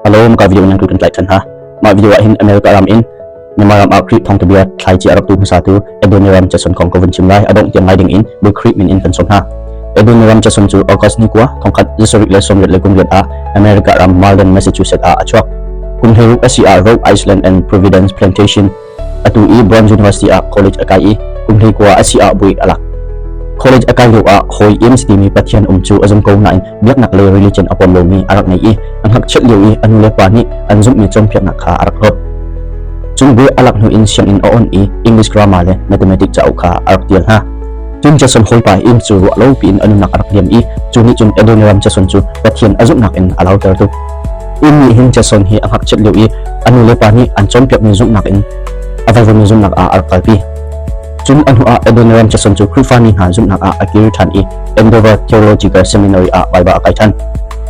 Hello, maka video nan kan tlai than ha. Mah video ah hin America ram in Myanmar ram ah Khrih thawngtha bia thlaici a rak tu hmasa tu Adoniram Jason kong ka vun chim lai. Adong tiang ngai ding in bu Khrih min in kan sawm hna. Adoniram Jason cu August ni kua thongkhat zasarih le sawmriat le kum riat ah America ram Malden, Massachusetts ah a chuak. Kum hleiruk a si ah Rhode Island and Providence Plantation Atu i Brown University ah college a kai i kum 19 a si ah buik a lak. College a kai lio ah hawi Ames timi Pathian um cu a zum ko nain biaknak le religion a pom lomi a rak ngei i a ngakchiat lio i a nulepa nih an zumhmi cawnpiaknak kha a rak hlawt. Cun buik a lak hnu in sianginn a on i English grammar le mathematics cauk kha a rak tial hna. Cun Jason hawipa Ames cu ruah lo piin a nunnak a rak liam i cu nih cun Adoniram Jason cu Pathian a zumhnak in a lauter tuk. Inn nih hin Jason hi a ngakchiat lio i a nulepa nih an cawnpiakmi zumhnak in a vaivuanmi zumhnak ah a rak kalpi. Cun a hnuah Adoniram Jason cu Khrihfami hna zumhnak ah a kir ṭhan i Andover Theological Seminary ah Baibal a kai ṭhan.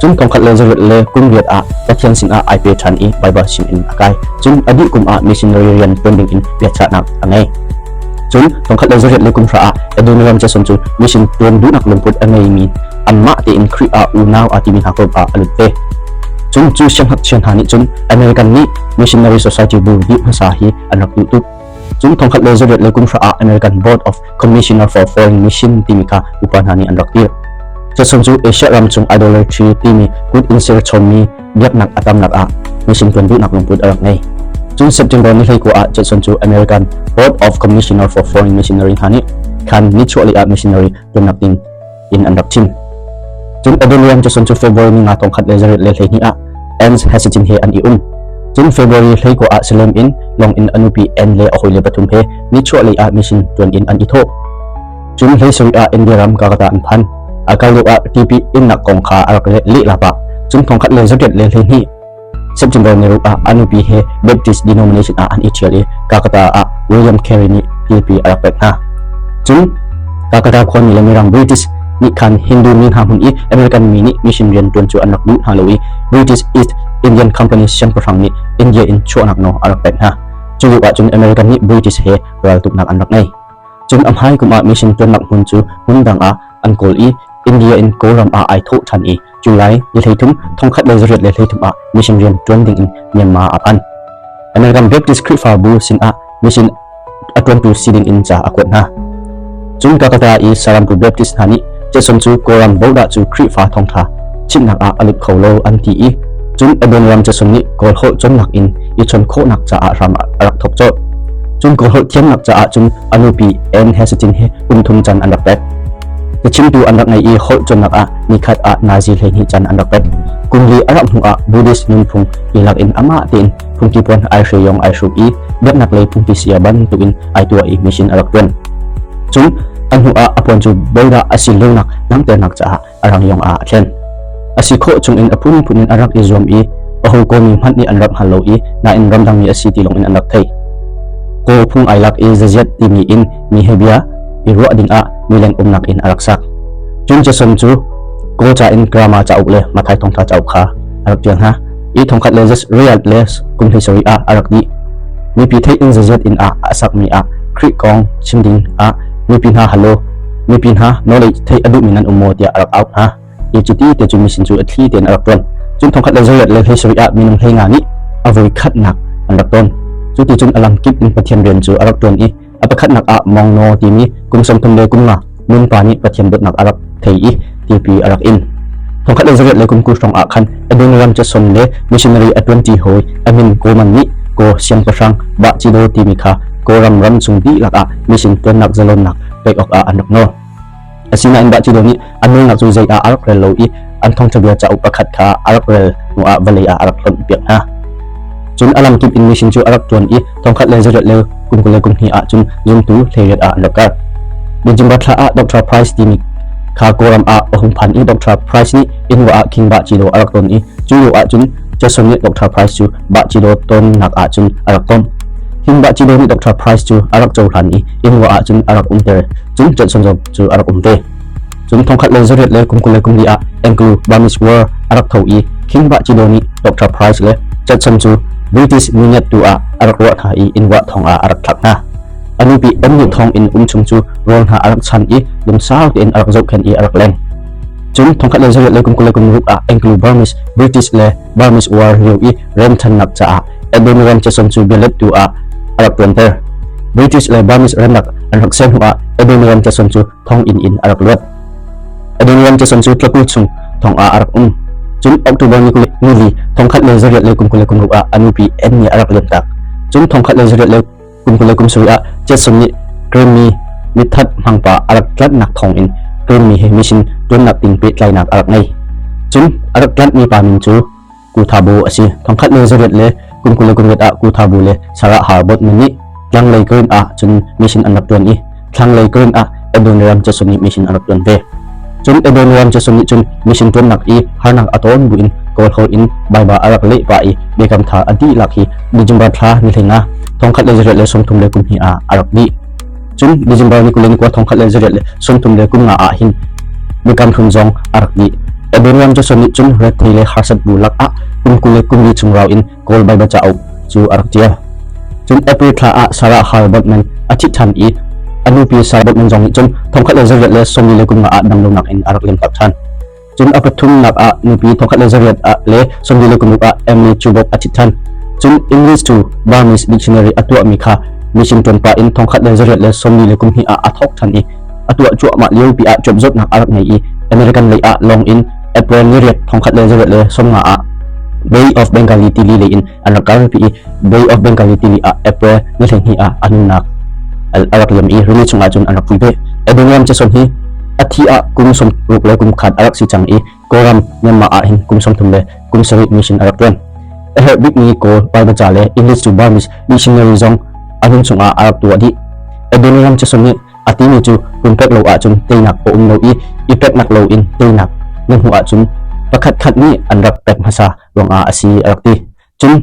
Cun thongkhat le zariat le kum riat ah Pathian sinah ai pe ṭhan i Baibal sinin a kai. Cun a dih kum ah missionary rian ṭuan dingin biachahnak a ngei. Cun thongkhat le zariat le kum hra ah Adoniram Jason cu mission ṭuan duhnak lungput a ngeimi anmah tein Khrih ah unau aa timi hna group ah a lut ve. Cun cu siangngakchia hna nih cun American nih Missionary Society bu dih hmasa hi an rak duh tuk. Cun thongkhat le zariat le kum hra ah American Board of Commissioner for Foreign Mission timi kha upa hna nih an rak dirh. Judson cu Asia ram chung idolatry timi kut in ser chommi biaknak a tamnak ah mission tuan duhnak lungput a rak ngei. Cun September ni 19 ah Judson cu American Board of Commissioner for Foreign Missionary hna nih khan nichuahlei ah missionary tuannak ding in an rak thim. Cun Adoniram Jason cu February ni nga thong khat le zariat le 12 ah Anne Hesicin he an i um. Cun February 19 ah Salem in lawng in a nupi Anne le a hawile pathum he nichuahlei ah mission tuan in an i thawh. Cun 17 ah India ram Calcutta an phan. A kal lio ah TP innak kong kha a rak leh pah. Cun thongkhat le zariat le 12 September ni ruk ah a nupi he Baptist denomination ah an i ṭhial i Calcutta ah William Carey nih tilpi a rak pek hna. Cun Calcutta khuami le Mirang British nih khan Hindu mi hna hmun i American mi nih mission rian ṭuan cu an rak duh hna lo i British East Indian Company siangpahrang nih India in chuahnak nawl a rak pek hna. Cu lio ahcun American nih British he raltuknak an rak ngei. Cun a hmai kum ah mission ṭuannak hmun cu hmun dang ah an kawl i India in Kawlram ah ai thawh ṭhan i July ni 13 1313 ah mission rian ṭuan ding in Myanmar a phan. American Baptist Khrihfabu sinah mission a ṭuantu si ding in ca a kuat hna. Cun Calcutta i Sarampu Baptist hna nih Jason cu Kawlram bodah cu Khrihfa thawngṭha chimnak ah a lut kho lo an ti i cun Adoniram Jason nih Kawl holh cawnnak in i chawn khawhnak caah hram a rak thawk colh. Cun Kawl holh thiamnak caah cun a nupi Anne Hesicin he kum thum can an rak pek. Cachimtu an rak ngei i holh cawnnak ah nikhat ah nazi 12 can an rak pek. Kum li a rak hnu ah Buddhist nunphung i lak in amah tein phungki puan ai hreyong ai hruk i biaknak lei phungki sia bantukin ai tuah i mission a rak tuan. Cun a hnu ah a puan cu boidah a si lonak langhternak caah a rangyong ah a thlen. A si khawh chungin a phunphun in a rak i zuam i a hawikom hmanh nih an rak hngal lo i nain ramdangmi a si ti lawng in an rak theih. Kaw phung ai lak i zaziat timi in mi he bia i ruah dingah mileng umnak inn a rak sak. Cun Jason cu Kawl ca in grammar cauk le Matthai thawngtha cauk kha a rak ṭial hna i thongkhat le riat le kum 17 ah a rak dih. Mipi theih in zaziat inn ah a sakmi ah Khrih kong chim ding ah mipi hna halo mipi hna knowledge theih a duhmi nan um maw tiah a rak auh hna. I cuti te cu mission cu a thli tein a rak ṭuan. Cun thongkhat le zariat le 17 ah minung 15 nih a voi khatnak an rak ton. Cu ti cun a lamkip in Pathian rian cu a rak ṭuan i a pakhatnak ah Mongno timi kum 30 le kum nga nunpa nih Pathian dawtnak a rak thei i tipi a rak in. Thongkhat le zariat le kum 20 hrawng ah khan Adoniram Jason le missionary a ṭuanṭi hawi Amin Goman nih Kaw siangpahrang Bahcido timi kha Kawlram ram chung dihlak ah mission ṭuannak zalonnak pek awkah an rak nawl. Asinain Bahcido nih a nawlnak cu zei ah a rak rel lo i an thawngṭha bia cauk pakhat kha a rak rel hnuah vawlei ah a rak hlonhpiak hna. Cun a lamkip in mission cu a rak ṭuan i thongkhat le zariat le kum 20 le kum hnih ah cun zumtu 18 ah an rak kar. December thla ah Dr. Price timi kha Kawlram ah a hung phan i Dr. Price nih Inwa ah King Bahcido a rak ton i cu lio ah cun Jason nih Dr. Price cu Bahcido tonnak ah cun a rak ton. King Bahcido nih Dr. Price cu a rak cohlan i Inwa ah cun a rak umter. Cun Johnson zong cu a rak um ve. Cun thongkhat le zariat le kum 20 le kum li ah Anglo-Burmese War a rak tho i King Bahcido nih Dr. Price le Judson cu British mingiattu ah a rak ruah hna i Inwa thong ah a rak thlak hna. A nupi Ann nih thonginn um chung cu rawl hna a rak chan i lungsau tein a rak zohkhenh i a rak leng. Cun 1826 ah Anglo-Burmese, British le Burmese War lio i remṭhannak caah Adoniram Judson cu bialettu ah a rak ṭuanter. British le Burmese remnak an rak ser hnuah Adoniram Judson cu thonginn in a rak luat. Adoniram Judson cu tlaku chung thong ah a rak um. Cun October ni 20 1826 ah a nupi Anne nih a rak liamtak. Cun 1806 Kum 20 le kum sarih ah Jetson nih Grammy mithat hmangpa a rak tlanhnak thawngin Grammy he mission ṭuannak ding pehtlainak a rak ngei. Cun a rak tlanhmi pa min cu Kuthabo a si. Thongkhat le zariat le kum 20 le kum riat ah Kuthabo le Sarah Harbotman nih tlanglei Green ah cun mission an rak ṭuan i thlanglei Green ah Adoniram Jetson nih mission a rak ṭuan ve. Cun Adoniram Jetson nih cun mission ṭuannak i harnak a tawn buin Kawl holh in Baibal a rak leh pah i biakam thar a dihlak hi December thla ni 15 1132 ah a rak dih. Cun December ni 29 1135 ah hin biakam hlun zong a rak dih. Adoniram Judson nih cun rethei le harsat bu lakah kum 20 le kum li chung rau in Kawl Baibal cauk cu a rak ṭial. Cun April thla ah Sarah Hall Boatman a ṭhit ṭhan i a nupi Sarah Boatman zong nih cun 1843 ah damlonak in a rak limtak ṭhan. Cun a pathumnak ah nupi 1846 ah Emily Chubok a ṭhit ṭhan. Cun English to Burmese Dictionary a tuahmi kha mission ṭuan pah in 1842 ah a thawk ṭhan i a tuah cuahmah liopi ah cuap zawtnak a rak ngei i American lei ah lawng in April ni riat 1850 ah Bay of Bengali tili lei in an rak kalpi i Bay of Bengali tili ah April ni 12 ah a nunnak a rak liam i rili chungah cun an rak pui ve. Adoniram Jason hi a thi ah kum 60 le kum khat a rak si cang i Kawlram Myanmar ah hin kum 30 le kum sarih mission a rak ṭuan. A herh bikmi Kawl Bible ca le English to Burmese missionary zong a nun chungah a rak tuah dih. Adoniram Jason nih a timi cu pumpek lo ahcun teinak a um lo i i peknak loin teinak na hmuh ahcun pakhat khat nih an rak pek hmasa ruangah a si a rak ti. Cun.